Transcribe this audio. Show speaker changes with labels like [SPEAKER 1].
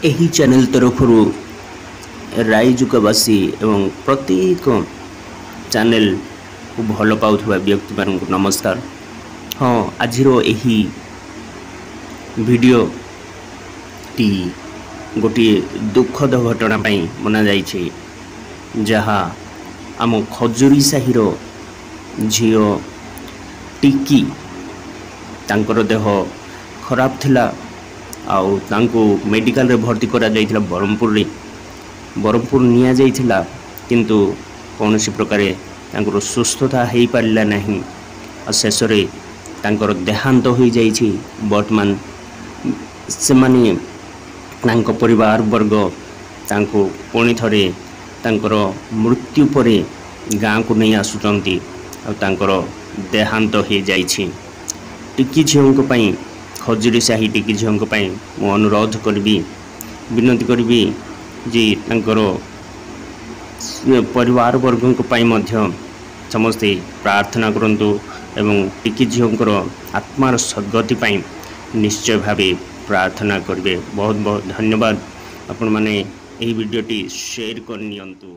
[SPEAKER 1] ଏହି ଚ୍ୟାନେଲ୍ ତରଫରୁ ରାଇଜୁକାବାସୀ ଏବଂ ପ୍ରତ୍ୟେକ ଚ୍ୟାନେଲ୍କୁ ଭଲ ପାଉଥିବା ବ୍ୟକ୍ତିମାନଙ୍କୁ ନମସ୍କାର। ହଁ, ଆଜିର ଏହି ଭିଡ଼ିଓଟି ଗୋଟିଏ ଦୁଃଖଦ ଘଟଣା ପାଇଁ ବନାଯାଇଛି, ଯାହା ଆମ ଖଜୁରୀ ସାହିର ଝିଅ ଟିକି, ତାଙ୍କର ଦେହ ଖରାପ ଥିଲା ଆଉ ତାଙ୍କୁ ମେଡ଼ିକାଲରେ ଭର୍ତ୍ତି କରାଯାଇଥିଲା। ବ୍ରହ୍ମପୁରରେ ବ୍ରହ୍ମପୁର ନିଆଯାଇଥିଲା, କିନ୍ତୁ କୌଣସି ପ୍ରକାରେ ତାଙ୍କର ସୁସ୍ଥତା ହେଇପାରିଲା ନାହିଁ ଆଉ ଶେଷରେ ତାଙ୍କର ଦେହାନ୍ତ ହୋଇଯାଇଛି। ବର୍ତ୍ତମାନ ସେମାନେ ତାଙ୍କ ପରିବାର ବର୍ଗ ତାଙ୍କୁ ପୁଣି ଥରେ ତାଙ୍କର ମୃତ୍ୟୁ ପରେ ଗାଁକୁ ନେଇ ଆସୁଛନ୍ତି ଆଉ ତାଙ୍କର ଦେହାନ୍ତ ହୋଇଯାଇଛି। ଟିକି ଝିଅଙ୍କ ପାଇଁ, ଖଜୁରୀ ସାହି ଟିକି ଝିଅଙ୍କ ପାଇଁ ମୁଁ ଅନୁରୋଧ କରିବି, ବିନତି କରିବି ଯେ ତାଙ୍କର ପରିବାର ବର୍ଗଙ୍କ ପାଇଁ ମଧ୍ୟ ସମସ୍ତେ ପ୍ରାର୍ଥନା କରନ୍ତୁ ଏବଂ ଟିକି ଝିଅଙ୍କର ଆତ୍ମାର ସଦ୍ଗତି ପାଇଁ ନିଶ୍ଚୟ ଭାବେ ପ୍ରାର୍ଥନା କରିବେ। ବହୁତ ବହୁତ ଧନ୍ୟବାଦ। ଆପଣମାନେ ଏହି ଭିଡ଼ିଓଟି ସେୟାର କରିନିଅନ୍ତୁ।